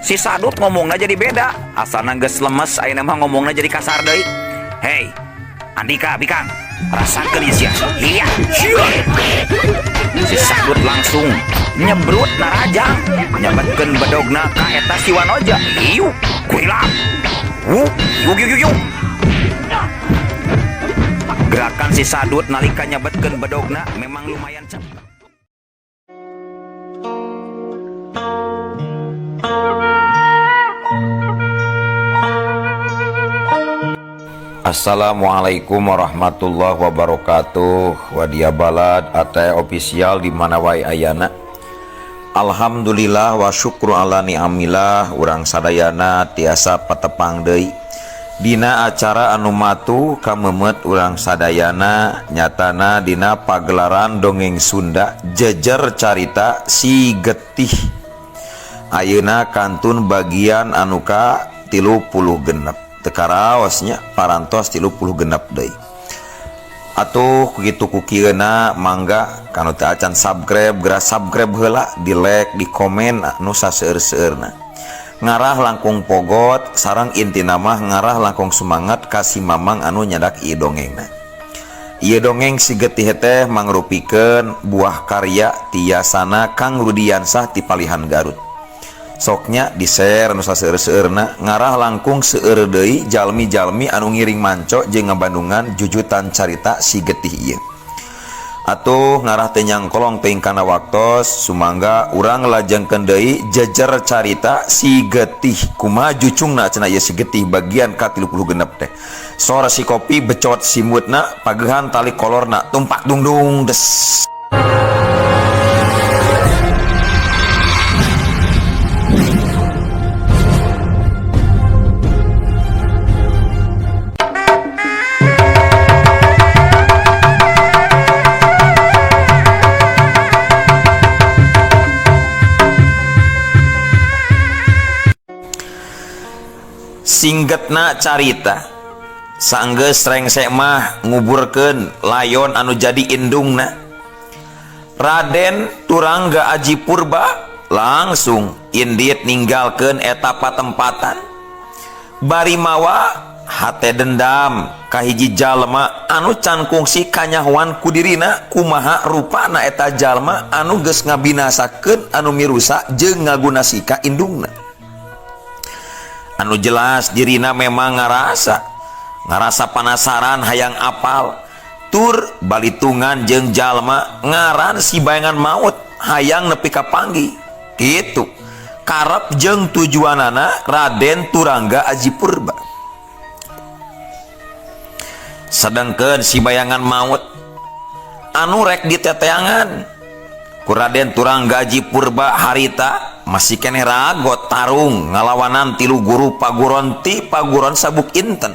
Si Sadut ngomongna jadi beda. Asalna geus lemes ayeuna mah ngomongna jadi kasar deui. Hei, Andika bikang, rasakeun ieu sia. Iya. Si Sadut langsung nyebrut narajang, nyabetkeun bedogna ka eta si Wanoja. Iu, kurilap. Wuh, yuk yuk yuk yuk. Gerakan si Sadut nalika nyabetkeun bedogna memang lumayan cepat. Assalamualaikum warahmatullahi wabarakatuh. Wadia Balad Ate official di mana wae ayana. Alhamdulillah wa syukru ala ni'amillah, urang sadayana tiasa patepang deui dina acara anu matuh kamemet urang sadayana, nyatana dina pagelaran dongeng Sunda jejer carita si getih. Ayeuna kantun bagian anu ka 36. Tekaraosnya parantos 36 deui. Atuh kitu ku kieuna mangga kanu teu acan subscribe geura subscribe heula, di like, di komen anu saseueur-seueurna. Ngarah langkung pogot sareng intina mah ngarah langkung semangat ka si mamang anu nyadak ieu dongengna. Ieu dongeng si getih teh mangrupikeun buah karya tiasana Kang Rudiansah ti Palihan Garut. Soknya di-share nu saseueur-seueurna, ngarah langkung seueur deui jalmi-jalmi anu ngiring manco jeung ngabandungan jujutan carita si getih ieu. Atuh ngarah teh nyangkolong teuing kana waktos, sumangga urang lajengkeun deui jejer carita si getih. Kumaha jucungna cenah ieu si getih bagian ka 36 teh. Sora si kopi becot simutna, pagehan tali kolorna tumpak dungdung des. Singgetna carita sanggeus rengsek mah nguburkeun layon anu jadi indungna. Raden Turangga Aji Purba langsung indit ninggalkeun eta patempatan. Bari mawa hate dendam ka hiji jalma anu can kungsi kanyahoan ku dirina kumaha rupana eta jalma anu geus ngabinasakeun anu mirusa jeung ngagunasika indungna. Anu jelas dirina memang ngarasa penasaran hayang apal tur balitungan jeung jalma ngaran si bayangan maut hayang nepi ka panggih kitu karep jeung tujuanana Raden Turangga Aji Purba. Sedangkeun si bayangan maut anu rek diteteangan ku Raden Turangga Aji Purba harita masih keneh ragot tarung ngalawanan tilu guru paguron ti paguron sabuk inten.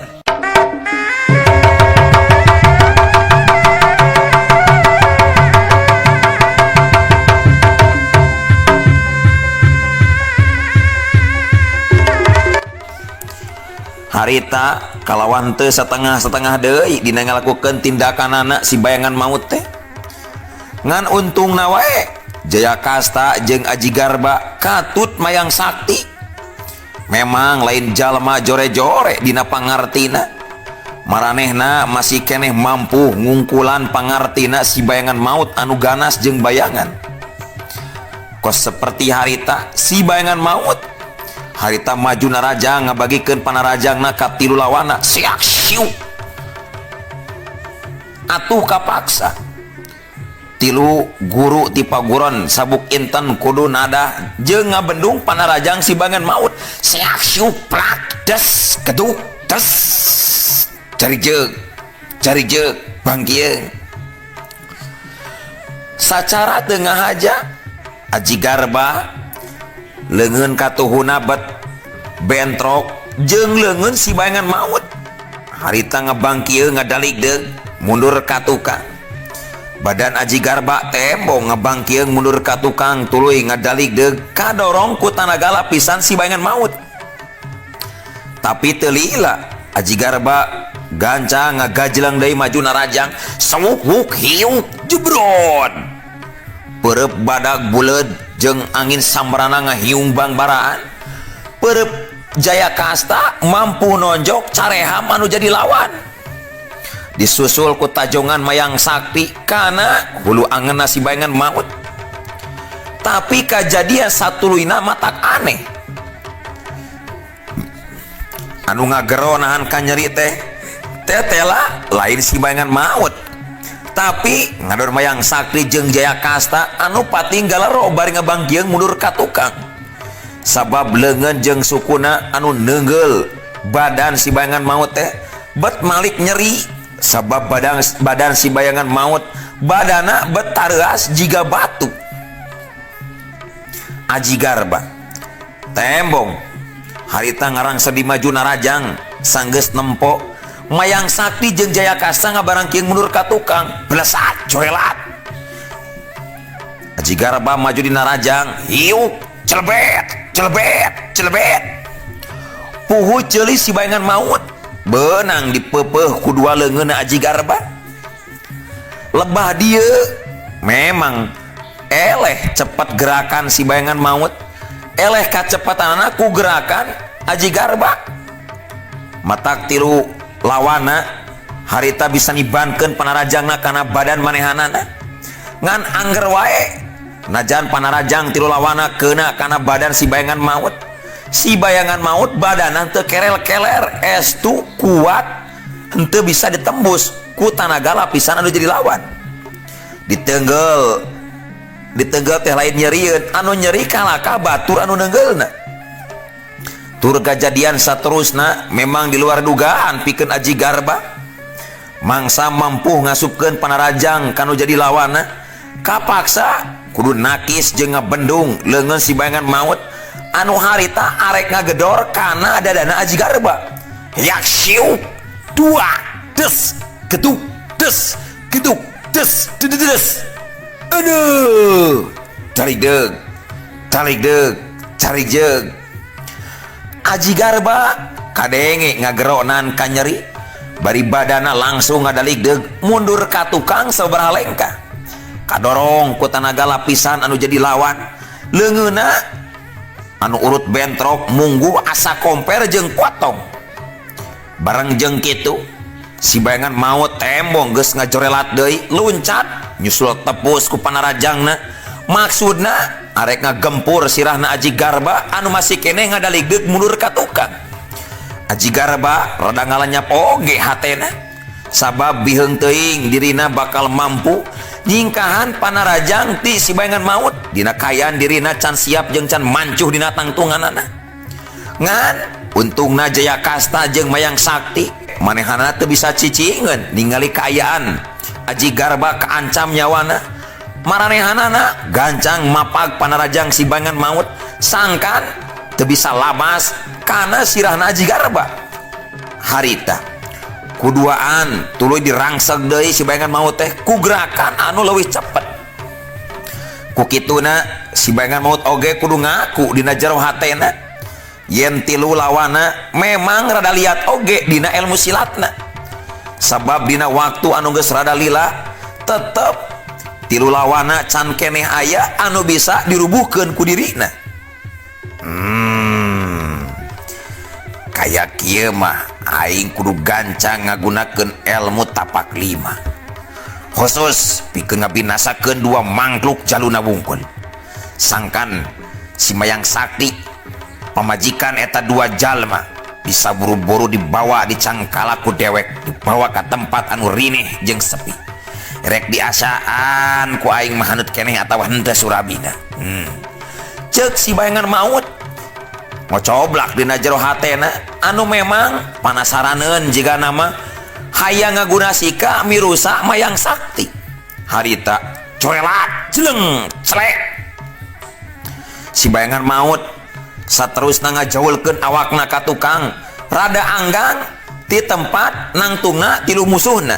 Harita kalawan teu setengah-setengah deui dina ngalakukeun tindakanana si bayangan maut teh. Ngan untungna wae Jaya Kasta jeung Aji Garba katut mayang sakti. Memang lain jalma jore-jore dina pangartina. Maranehna masih keneh mampu ngungkulan pangartina si bayangan maut anu ganas jeung bayangan. Kos seperti harita si bayangan maut. Harita maju narajang ngabagikeun panarajangna ka tilu lawana. Siak siu. Atuh kapaksa. Tilu guru ti paguron sabuk inten kudu nada jeung ngabendung panarajang si bayangan maut. Siak siu plak des keduk des. Cari jeung, cari jeung bangkieun. Sacara teu ngahaja Aji Garba leungeun katuhuna bet bentrok jeung leungeun si bayangan maut. Harita ngebangkieun ngadalik deug mundur ka tukang. Badan Aji Garba tembong ngebangkieun mundur ka tukang tuluy ngadalik deug kadorong ku tanaga lapisan si bayangan maut. Tapi teu lila Aji Garba gancang ngagajleng deui maju narajang sewuk wuk hiuk jebrot. Perep badag buleud jeung angin sambrana ngahiung bangbaraan. Peureub Jaya Kasta mampu nonjok careham anu jadi lawan. Disusul ku tajongan Mayang Sakti kana hulu angeunna si bayangan maut. Tapi kajadian satuluyna matak aneh. Anu ngagero nahan kanyeri teh tetela lain si bayangan maut. Tapi ngador Mayang Sakti jeung Jaya Kasta anu pating galero bari ngabangkieung mundur ka tukang. Sabab leungeun jeung sukuna anu neunggeul badan si bayangan maut teh bet malik nyeri sabab badan si bayangan maut badana bet tareuas jiga batu. Aji Garba tembong harita ngarang sedih maju narajang sanggeus nempo Mayang Sakti jeung Jaya Kasta ngabarangkieung mundur ka tukang belesat joelat. Aji Garba maju di narajang hiuk celebet celebet celebet puhu ceuli si bayangan maut benang dipepeuh ku dua leungeunna Aji Garba. Lebah dieu memang eleh cepat gerakan si bayangan maut, eleh kacepatanana ku gerakan Aji Garba. Matak tilu lawana harita bisa nibankeun panarajangna kana badan manehanana. Ngan angger wae najan panarajang tilu lawana keuna kana badan si bayangan maut. Si bayangan maut badana teu kerel-keler, estu kuat henteu bisa ditembus ku tanaga lapisan anu jadi lawan. Ditenggel teh lain nyerieun, anu nyeri kalaka batur anu neunggeulna. Tur kajadian saterusna memang di luar dugaan pikeun Aji Garba. Mangsa mampu ngasupkeun panarajang kanu jadi lawanna, kapaksa kudu nakis jeung ngabendung leungeun si bayangan maut anu harita arek ngagedor kana dadana Aji Garba. Yak siu dua des geduk des geduk des des. Aduh, tarik deug, tarik deug, tarik jeug. Aji Garba kadenge ngageronan kanyeri, bari badana langsung ngadalik deug mundur ka tukang sabaraha lengkah. Kadorong ku tanaga lapisan anu jadi lawan, leungeunna anu urut bentrok mungguh asa komper jeung potong. Bareng jeung kitu si bayangan maut tembong geus ngajorelat deui luncat nyusul tepus ku panarajangna. Maksudna arek ngagempur sirahna Aji Garba anu masih keneh ngadaligdeug mundur ka tukang. Aji Garba rada ngalanyap oge hatena sabab biheung teuing dirina bakal mampu nyingkahan panarajang ti si bayangan maut dina kaayaan dirina can siap jeung can mancuh dina tangtunganana. Ngan untungna Jaya Kasta jeung Mayang Sakti manehana teu bisa cicingeun ningali kaayaan Aji Garba kaancam nyawana. Maranehanana gancang mapag panarajang si bayangan maut sangkan teu bisa labas kana sirahna Aji Garba. Harita kuduaan tuluy dirangseg deui si bayangan maut teh ku gerakan anu leuwih cepet. Ku kituna si bayangan maut oge kudu ngaku dina jero hatena yen tilu lawana memang rada liat oge dina ilmu silatna. Sabab dina waktu anu geus rada lila tetep tilu lawana can keneh aya anu bisa dirubuhkeun ku dirina. Kaya kieu mah aing kudu gancang ngagunakeun ilmu tapak lima. Khusus pikeun ngabinasakeun dua mangkluk jaluna wungkul. Sangkan si Mayang Sakti pamajikan eta dua jalma bisa buru-buru dibawa dicangkala ku dewek, dibawa ka tempat anu rineh jeung sepi. Rek diasaan ku aing mah haneut keneh atawa henteu surabina. Ceuk si bayangan maut ngocoblak dina jero hatena anu memang panasaraneun jiga nama hayang ngagunasika mirusak Mayang Sakti. Harita corelat jeleng celek. Si bayangan maut saterusna ngajaulkeun awakna ka tukang rada anggang ti tempat nangtungna tilu musuhna.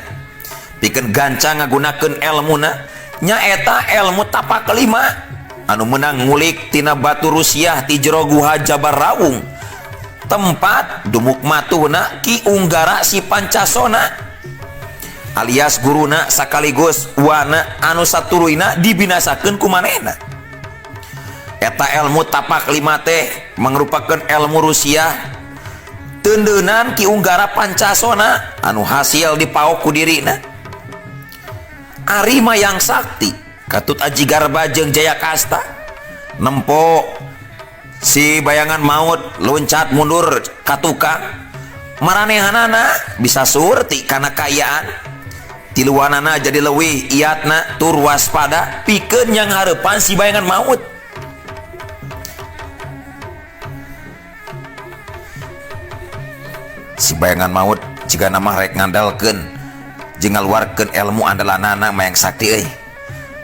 Pikeun gancang ngagunakeun elmuna nyaeta elmu tapak kelima anu meunang ngulik tina batu Rusiah ti jero guha Jabar Rawung tempat dumuk matuhna Ki Unggara si Pancasona alias guruna sakaligus wana anu satuluyna dibinasakeun ku manehna. Eta ilmu tapak lima teh mangrupakeun ilmu Rusia teundeunan Ki Unggara Pancasona anu hasil dipaok ku dirina. Ari Mayang Sakti katut Aji Garba jeung Jaya Kasta nempo si bayangan maut loncat mundur ka tukang maranehanana bisa surti kana kaayaan tiluanana jadi leuwih iatna tur waspada pikeun yang hareupan si bayangan maut. Si bayangan maut jika nama rek ngandalkeun jeung ngaluarkeun ilmu andalanana Mayang Sakti euy.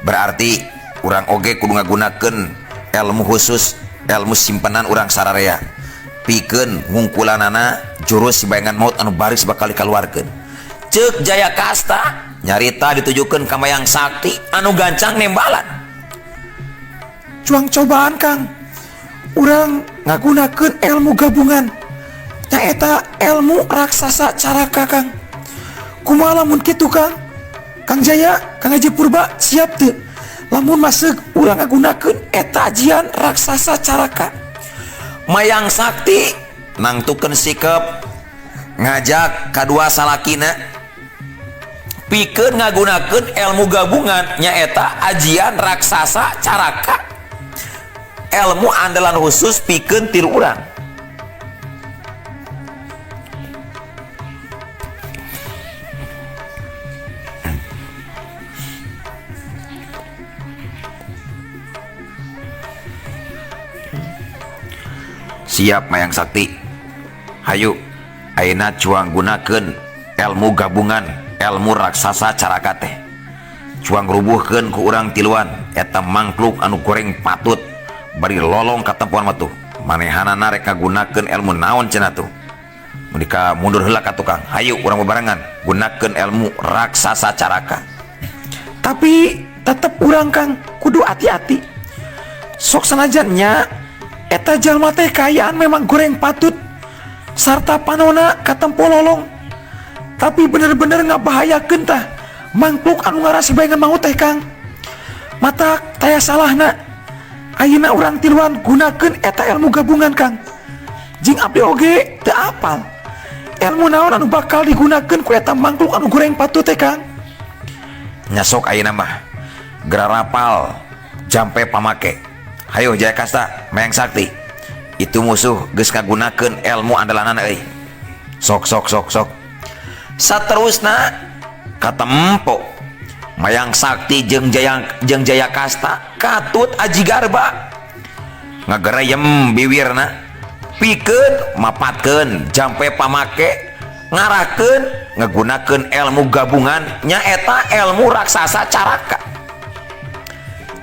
Berarti urang oge kudu ngagunakeun ilmu khusus, ilmu simpenan urang sararea pikeun ngungkulanana jurus si bayangan maut anu baris bakal dikaluarkeun. Ceuk Jaya Kasta nyarita ditujukeun ka Mayang Sakti anu gancang nembalan. Cuang cobaan Kang, urang ngagunakeun ilmu gabungan nyaeta ilmu raksasa caraka Kang. Kumaha lamun kitu Kang? Kang Jaya, Kang Haji Purba siap teu? Lamun masuk urang ngagunakeun eta ajian raksasa caraka. Mayang Sakti nangtukeun sikep ngajak kadua salakina pikeun ngagunakeun ilmu gabungan nyaeta ajian raksasa caraka, ilmu andalan khusus pikeun tilu urang. Siap Mayang Sakti, hayu ayeuna cuang gunakeun ilmu gabungan ilmu raksasa caraka teh. Cuang rubuhkeun ku urang tiluan eta mangkluk anu goreng patut bari lolong ka tempuan mah tuh. Manehanana rek ngagunakeun ilmu naon cenah tuh. Mun mundur heula ka tukang, hayu urang bebarengan gunakeun ilmu raksasa caraka. Tapi tetep urang Kang kudu hati-hati. Sok sanajan nya eta jalma teh kaayaan memang goreng patut sarta panona katempo lolong, tapi bener-bener ngabahayakeun tah mangkluk anu ngaran si bayangan maut teh Kang. Matak taya salahna ayeuna urang tiluan gunakeun eta ilmu gabungan Kang. Jeung abdi oge teu apal ilmu naon anu bakal digunakeun ku eta mangkluk anu goreng patut teh Kang. Nya sok ayeuna mah geura rapal jampe pamake. Hayo Jaya Kasta, Mayang Sakti, itu musuh geus ngagunakeun ilmu andalanana euy. Sok sok sok sok. Saterusna katempo Mayang Sakti jeung Jaya Kasta katut Aji Garba ngagereyem biwirna pikeun mapatkeun jampe pamake ngarakeun ngagunakeun ilmu gabungan nyaeta ilmu raksasa caraka.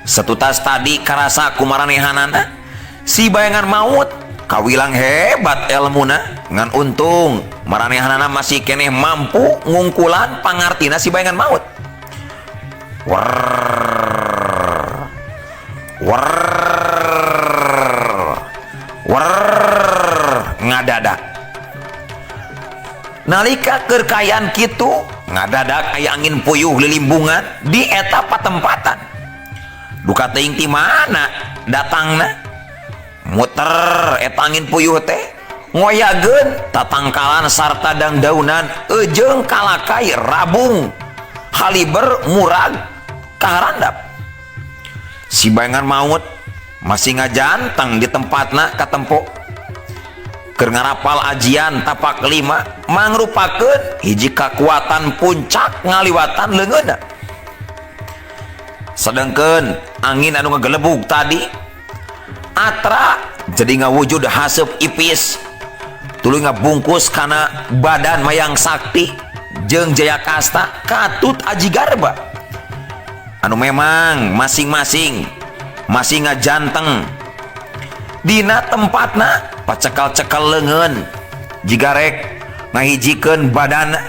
Setutas tadi karasa kumaranehanana si bayangan maut kawilang hebat ilmuna, ngan untung maranehanana masih keneh mampu ngungkulan pangartina si bayangan maut. Werr werr werr ngadadak nalika keur kaayaan kitu ngadadak aya angin puyuh lilimbungan di eta patempatan. Duka teuing ti mana datangna muter eta angin puyuh teh ngoyageun tatangkalan sarta dangdaunan ejeung kalakai rabung haliber murag kaharandap. Si bayangan maut masih ngajanteng di tempatna katempo keur ngarapal ajian tapak lima mangrupakeun hiji kakuatan puncak ngaliwatan leungeunna. Sedangkan angin anu ngagelebug tadi atra jadi ngawujud haseup ipis tuluy ngabungkus kana badan Mayang Sakti jeung Jaya Kasta katut Aji Garba anu memang masing-masing masih ngajanteng dina tempatna pacekal-cekal leungeun jiga rek ngahijikeun badan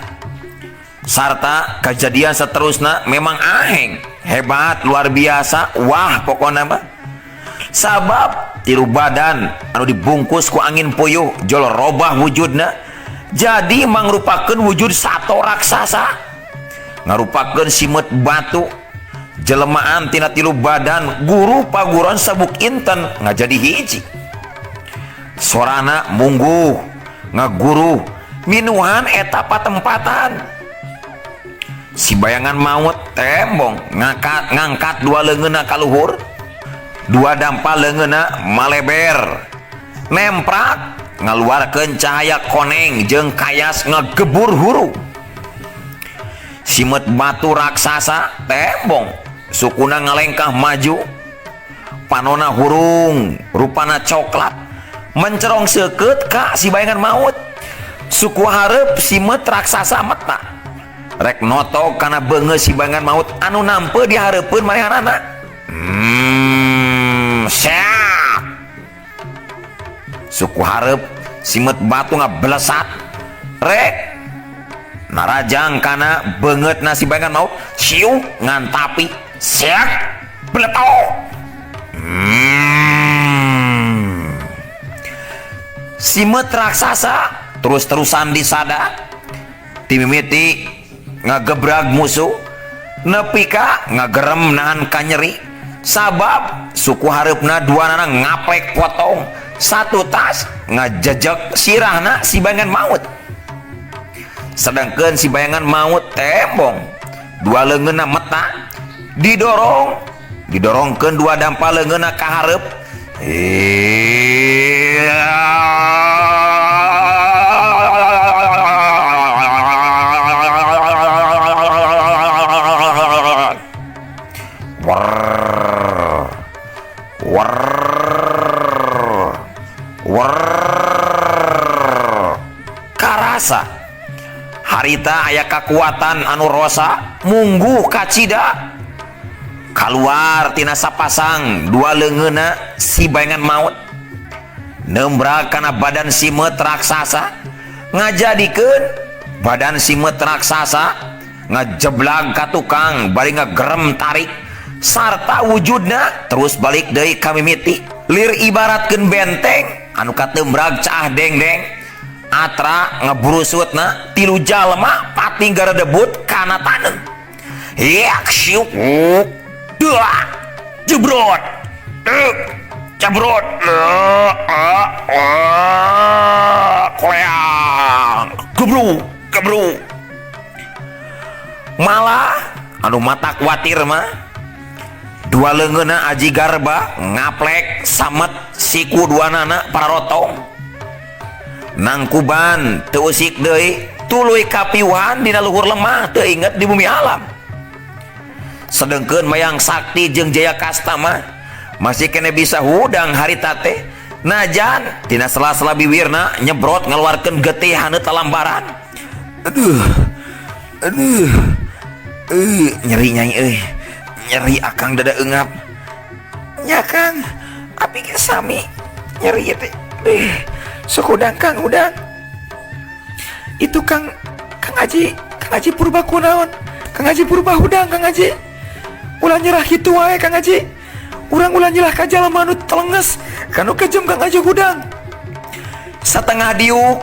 sarta kejadian seterusna memang aheng hebat luar biasa. Wah pokona mah sabab tilu badan anu dibungkus ku angin puyuh jol robah wujudna jadi mangrupakeun wujud sato raksasa ngarupakeun simeut batu Jelemaan tina tilu badan guru paguron sabuk inten ngajadi hiji. Sorana mungguh ngaguru minuhan eta patempatan. Si bayangan maut tembong ngangkat dua leungeunna ka luhur, dua dampal leungeunna maleber, nemprak ngaluarkeun cahaya koneng jeung kayas ngegebur huru. Simet batu raksasa tembong sukuna ngalengkah maju, panona hurung rupana coklat mencerong seukeut ka si bayangan maut. Suku hareup simet raksasa meta rek noto kana beungeut si bayangan maut anu nampe di hareupeun manehanana. Siap. Suku hareup simet batu ngablesat rek narajang kana beungeutna si bayangan maut, siuh ngantapi siap bletok. Simet raksasa terus-terusan disada timimiti ngagebrag musuh nepi ka ngagerem nahan kanyeri, sabab suku hareupna duanana ngaplek potong satu tas ngajejek sirahna si bayangan maut. Sedangkan si bayangan maut tembong dua leungeunna meta didorongkeun dua dampal leungeunna ka hareup. Karasa harita aya kakuatan anu rosa mungguh kacida kaluar tina sapasang dua leungeunna si bayangan maut, nembrak kana badan simet raksasa, ngajadikeun badan simet raksasa ngajeblag ka tukang bari ngagerem tarik sarta wujudna terus balik deui ka mimiti. Lir ibaratkeun benteng anu katembrag caah dengdeng, atra ngebrusutna tilu jalma pating garedebut kana taneuh. Yak siuk dua jebrot jebrot koleang gebru gebru. Malah anu mata kuatir mah dua leungeunna Aji Garba ngaplek samet siku duanana pararotong nangkuban teu usik deui tuluy kapiwan dina luhur lemah teu inget di bumi alam. Sedengkeun Mayang Sakti jeung Jaya Kasta mah masih kene bisa hudang harita teh najan tina sela-sela biwirna nyebrot ngaluarkeun getih haneut lambaran. Aduh aduh nyeri nyai euy, nyeri akang dada eungap nya Kang, api ge sami nyeri teh. Sok udang Kang, udang itu Kang, Kang Haji, Kang Haji Purba kunaon? Kang Haji Purba hudang Kang Haji, ulah nyerah kitu wae Kang Haji, urang ulah nyerah ka jalma nu telenges kanu kejem Kang Haji hudang. Satengah diuk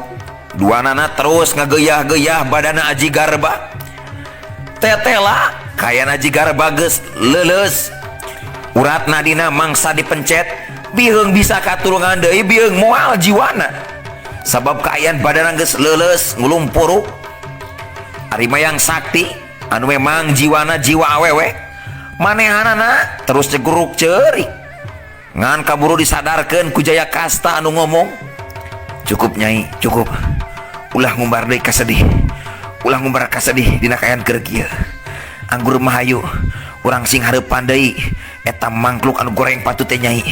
duanana terus ngageyah-geyah badana Aji Garba. Tetela kayana Aji Garba geus leuleus, uratna dina mangsa dipencet biheung bisa katulungan deui biheung moal jiwana sabab kaayaan badana geus leuleus ngulumpuruk. Ari Mayang Sakti anu memang jiwana jiwa awewe manehanana terus ceguruk ceurik ngan kaburu disadarkeun ku Jaya Kasta anu ngomong, cukup nyai cukup, ulah ngumbar deui kasedih, ulah ngumbar kasedih dina kaayaan keur kieu. Anggur mahayu urang sing hareupan deui eta mangkluk anu goreng patut teh nyai,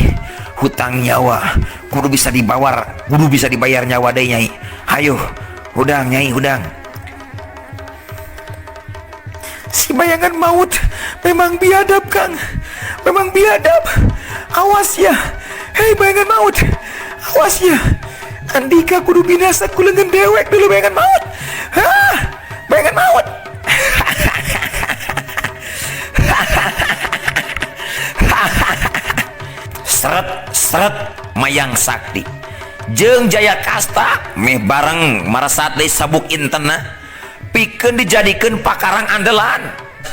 hutang nyawa kudu bisa dibawar, kudu bisa dibayar nyawa deui nyai. Hayu hudang nyai hudang. Si bayangan maut memang biadab Kang, memang biadab. Awas ya, hei bayangan maut, awas ya. Andika kudu binasa ku leungeun dewek dulu bayangan maut. Hah, bayangan maut. Seret seret Mayang Sakti jeung Jaya Kasta meh bareng maresat deui sabuk intena pikeun dijadikeun pakarang andalan.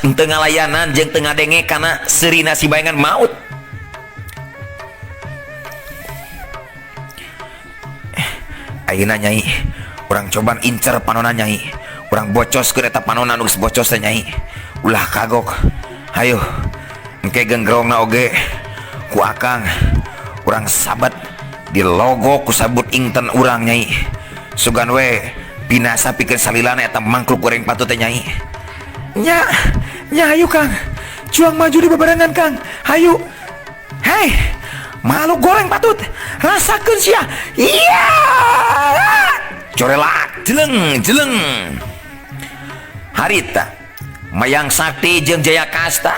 Teu ngalayanan jeung teu ngadenge kana seurina si bayangan maut. Ayeuna Nyai, urang cobaan incer panona Nyai. Urang bocoskeun eta panona nu geus bocos teh Nyai. Ulah kagok. Hayu, engke genggerongna oge ku akang. Urang sabat di logo ku sabut ingten urang Nyai. Sugan we binasa pikeun salilana eta mangkluk goreng patut teh Nyai. Nya, nya hayu Kang. Cuang maju di bebarengan Kang. Hayu. Hei, makhluk goreng patut. Rasakeun sia. Iya. Corelak jeleng jeleng. Harita Mayang Sakti jeung Jaya Kasta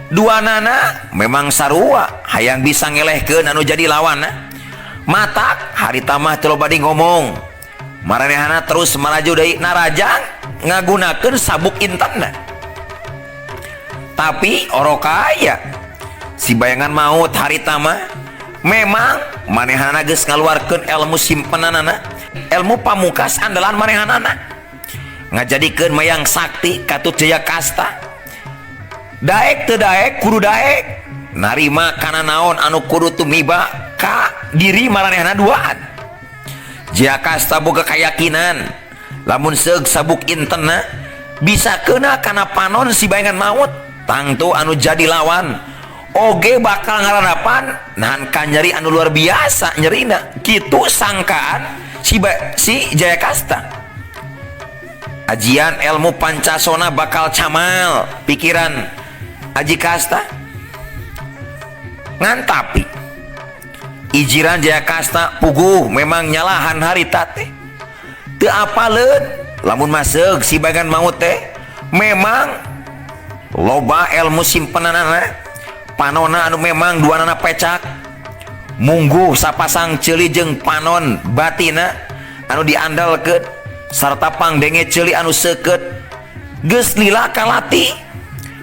dua nana memang sarua hayang bisa ngelehkeun anu jadi lawanna. Matak harita mah teu loba ngomong. Maranehana terus maraju deui narajang ngagunakeun sabuk intanna. Tapi orokaya si bayangan maut harita mah memang manehana geus ngaluarkeun ilmu simpenanana, ilmu pamukas andalan manehanana, ngajadikeun Mayang Sakti katut Jaya Kasta. Daek teu daek kudu daek narima kana naon anu kudu tumiba ka diri maranehana duaan. Jaya Kasta boga kayakinan lamun seug sabuk intena bisa kena kana panon si bayangan maut, tangtu anu jadi lawan oge bakal ngaranapan nahan kanyeri anu luar biasa nyerina. Kitu sangkaan si Jaya Kasta. Ajian ilmu pancasona bakal camal pikiran Aji Kasta. Ngan tapi ijiran Jaya Kasta puguh memang nyalahan harita teh. Teu apaleun lamun masuk si bayangan maut teh memang loba ilmu simpenanana, panona anu memang duanana pecak, mungguh sapasang ceuli jeung panon batina anu diandalkeun sarta pangdenge ceuli anu seukeut geus lila kalati.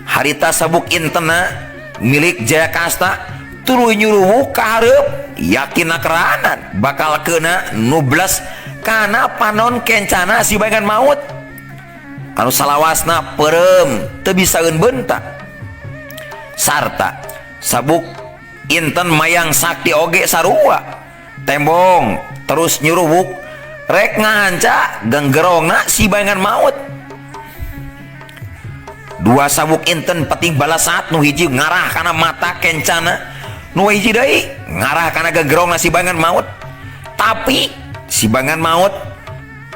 Harita sabuk intena milik Jaya Kasta tuluy nyuruwuk ka hareup yakin nakeranan bakal kena nubles kana panon kencana si bayangan maut anu salawasna peureum teu bisaeun bentak. Sarta sabuk inten Mayang Sakti oge sarua tembong terus nyuruwuk rek ngahanca genggerongna si bayangan maut. Dua sabuk inten penting balasat, nu hiji ngarah kana mata kencana, nu hiji deui ngarah kana gegerongna si bayangan maut. Tapi si bayangan maut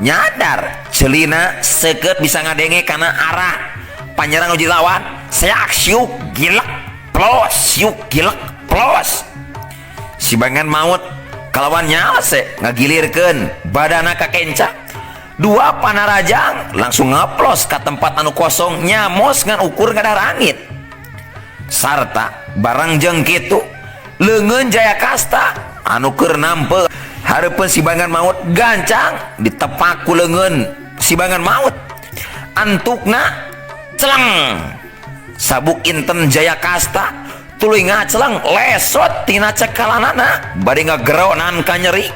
nyadar celina seukeut bisa ngadenge kana arah panyerang nu lawan. Seak siuk gilek plos siuk gilek plos. Si bayangan maut kalawan nyalse ngagilirkeun badana ka kenca. Dua panarajang langsung ngeplos ka tempat anu kosong nyamos ngan ukur ngadarangit. Sarta barang jeung kitu leungeun Jaya Kasta anu keur nampe hareupeun si bayangan maut gancang ditepak ku leungeun si bayangan maut. Antukna celeng sabuk inten Jaya Kasta tuluy ngaceleng lesot tina cekalanana bari ngageronan ka nyeri.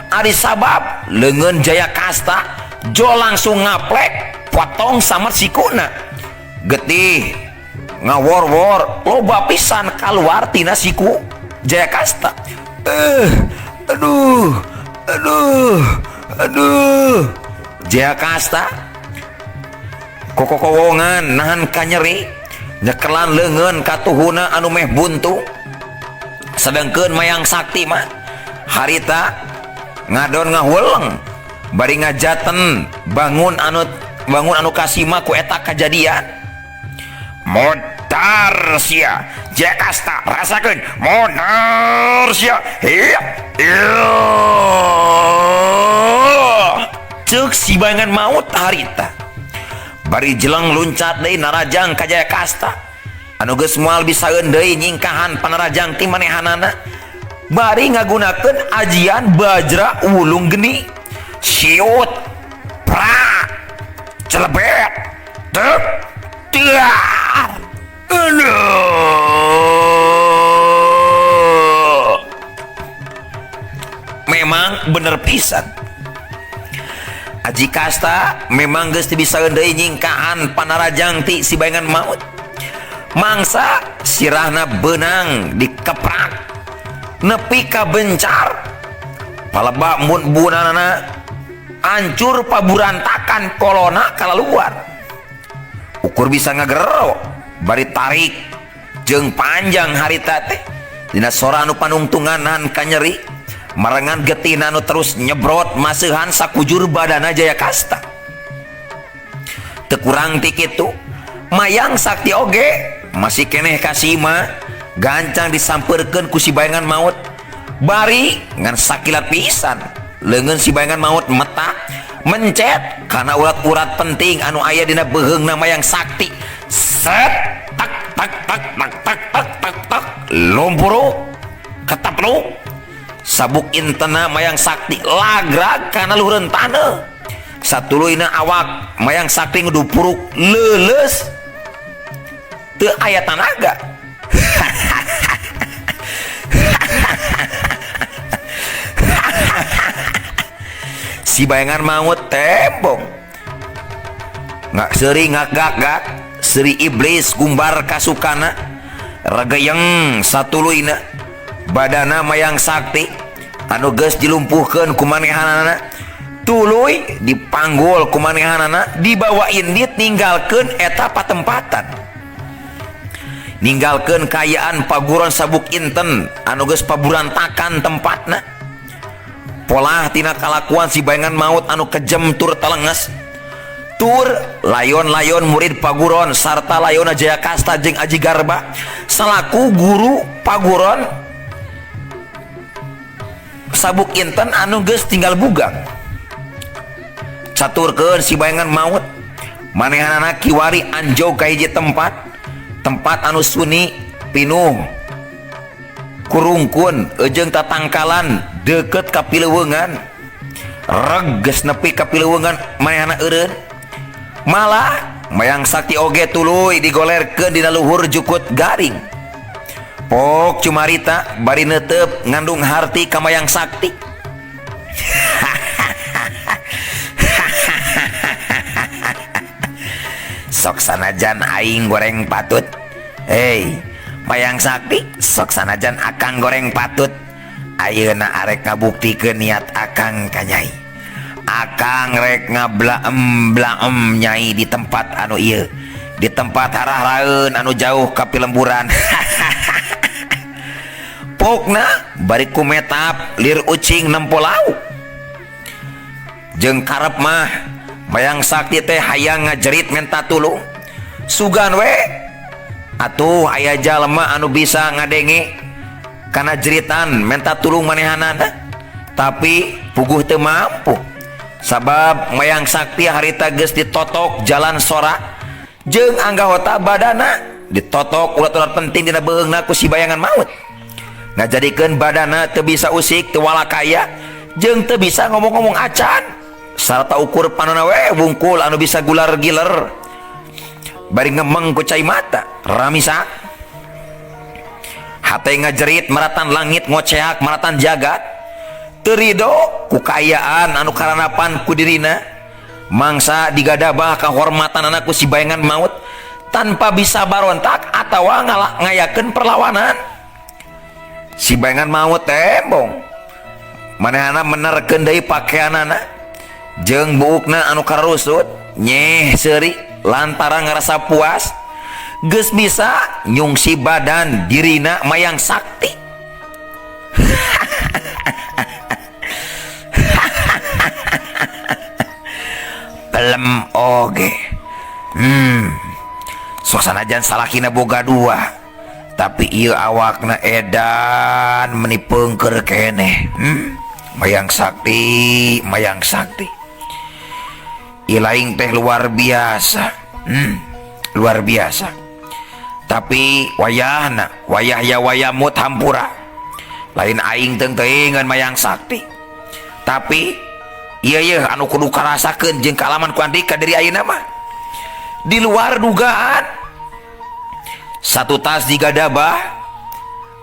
Ari sabab leungeun Jaya Kasta jo langsung ngaplek potong sama sikuna. Getih ngawor-wor loba pisan kaluar tina siku Jaya Kasta. Aduh aduh aduh. Jaya Kasta kokokowongan nahan kanyeri nyekelan leungeun katuhuna anu meh buntu. Sedengkeun Mayang Sakti mah harita ngadon ngahuleng bari ngajaten bangun anu kasima ku eta kajadian. Modar sia Jaya Kasta rasakeun modar sia. Ceuk si bayangan maut harita bari jeleng luncat deui narajang ka Jaya Kasta anu geus moal bisaeun deui nyingkahan panarajang ti manehanana bari ngagunakeun ajian bajra wulung geni. Siut prak celebet tek tiar. Aduh. Memang bener pisan Aji Kasta memang geus teu bisa deui nyingkahan panarajang ti si bayangan maut. Mangsa sirahna beunang dikeprak nepi ka bencar. Palebak mun-bunanana hancur paburantakan kolona kalaluar. Ukur bisa ngagero bari tarik jeung panjang harita teh dina sora anu panungtunganan kanyeri marengan getihna anu terus nyebrot maseuhan sakujur badana Jaya Kasta. Teu kurang ti kitu Mayang Sakti oge masih keneh kasima gancang disampeurkeun ku si bayangan maut. Bari ngan sakilat pisan leungeun si bayangan maut metak mencet kana urat-urat penting anu aya dina beuheungna Mayang Sakti. Set tak tak tak tak tak tak tak tak lumpuruk ketapluk sabuk intena Mayang Sakti lagrag kana luhureun taneuh. Satuluyna awak Mayang Sakti ngedupuruk leuleus teu aya tanaga. Si bayangan maut tembong ngak seuri ngak-gak-gak seuri iblis gumbar kasukana regeyeng satuluyna badana Mayang Sakti anu geus dilumpuhkeun ku manehanana tuluy dipanggul ku manehanana dibawa indit ninggalkeun eta patempatan, ninggalkeun kaayaan paguron sabuk inten anu geus paburantakan tempatna. Polah tina kalakuan si bayangan maut anu kejem tur telenges tur layon-layon murid paguron sarta layona Jaya Kasta jeung Aji Garba selaku guru paguron sabuk inten anu geus tinggal bugang. Caturkeun si bayangan maut manehanana kiwari anjog ka hiji tempat, tempat anu suni pinuh kurungkun jeung tatangkalan deukeut ka pileuweungan. Reg geus nepi ka pileuweungan manehna eureun. Malah Mayang Sakti oge tuluy digolerkeun dina luhur jukut garing. Pok cumarita bari neuteup ngandung harti ka Mayang Sakti. Sok sanajan aing goreng patut. Hei, Mayang Sakti, sok sanajan akang goreng patut. Ayeuna arek ngabuktikeun niat akang ka nyai. Akang rek ngablaem-blaem nyai di tempat anu ieu, di tempat harahraeun anu jauh ka pilemburan. Pokna bari kumetap lir ucing nempo lauk. Jeung karep mah Mayang Sakti teh hayang ngajerit menta tulung. Sugan we atuh aya jalma anu bisa ngadenge kana jeritan menta tulung manehanana, tapi puguh teu mampu sabab Mayang Sakti harita geus ditotok jalan sora jeung anggahota badana ditotok urat-urat penting dina beuheungna ku si bayangan maut. Ngajadikeun badana teu bisa usik, teu walakaya jeung teu bisa ngomong-ngomong acan sarta ukur panona we wungkul anu bisa gular giler bari ngemeng ku cai mata ramisa. Hate ngajerit maratan langit ngoceak maratan jagat teu rido ku kaayaan anu karanapan ku dirina mangsa digadabah kahormatanana ku si bayangan maut tanpa bisa barontak atawa ngayakeun perlawanan. Si bayangan maut tembong manehana menerkeun deui pakeanana jeung buukna anu karusut nyeh seuri lantaran ngarasa puas geus bisa nyungsi badan dirina Mayang Sakti. Pelem oge. Sok sanajan salakina boga dua, tapi ieu awakna edan meni peungkeur keneh. Mayang Sakti, Mayang Sakti. Ilaing teh luar biasa. Luar biasa. Tapi wayahna, wayah ya wayamut hampura. Lain aing teung-teuingan Mayang Sakti. Tapi ieu yeuh anu kudu karasakeun jeung kaalaman ku andika dari ayeuna mah. Di luar dugaan. Satu tas digadabah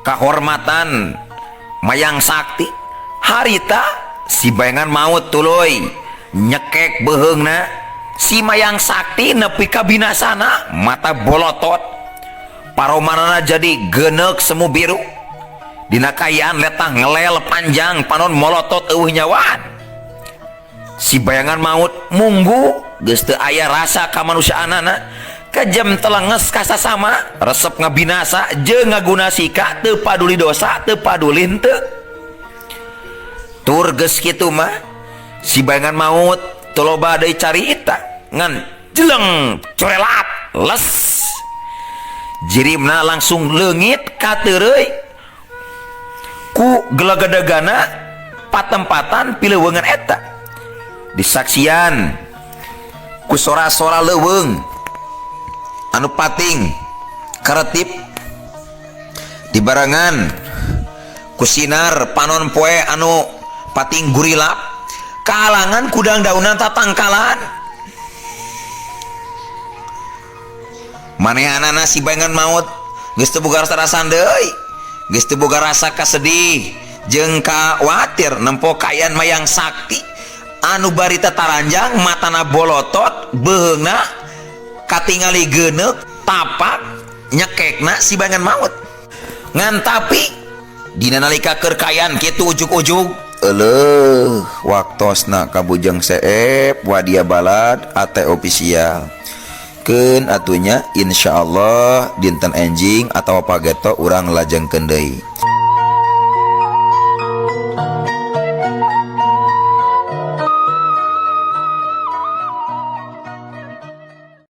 kahormatan Mayang Sakti harita si bayangan maut tuluy Nyekek beuheungna si Mayang Sakti nepi ka binasana, mata bolotot, paromanana jadi genek semu biru. Dina kaayaan letah ngelel panjang, panon molotot, euweuh nyawaan. Si bayangan maut munggu geus teu aya rasa kamanusiaanana, kejem telenges ka sasama, resep ngabinasa jeung ngaguna sika, teu paduli dosa, teu paduli henteu. Tur geus kitu mah si bayangan maut teu loba deui carita, ngan jeleng corelat les jirimna langsung leungit kateureuy ku gelagadagana patempatan pileuweungan eta, disaksian ku sora-sora leuweung anu pating karetip, dibarengan ku sinar panon poe anu pating gurilap, kahalangan kudang daunan tatangkalan. Manehanana si bayangan maut geus teu boga rasa deui, geus teu boga rasa kasedih jeung kawatir nempo kaayaan Mayang Sakti anu bari tataranjang, matana bolotot, beuheungna katingali geuneuk tapak nyekekna si bayangan maut. Ngan tapi dina nalika keur kaayaan kitu ujug-ujug euleuh waktosna kabujeng seep wadia balad AT official. Keun atunya, insyaallah dinten enjing atawa pageto urang lajengkeun deui.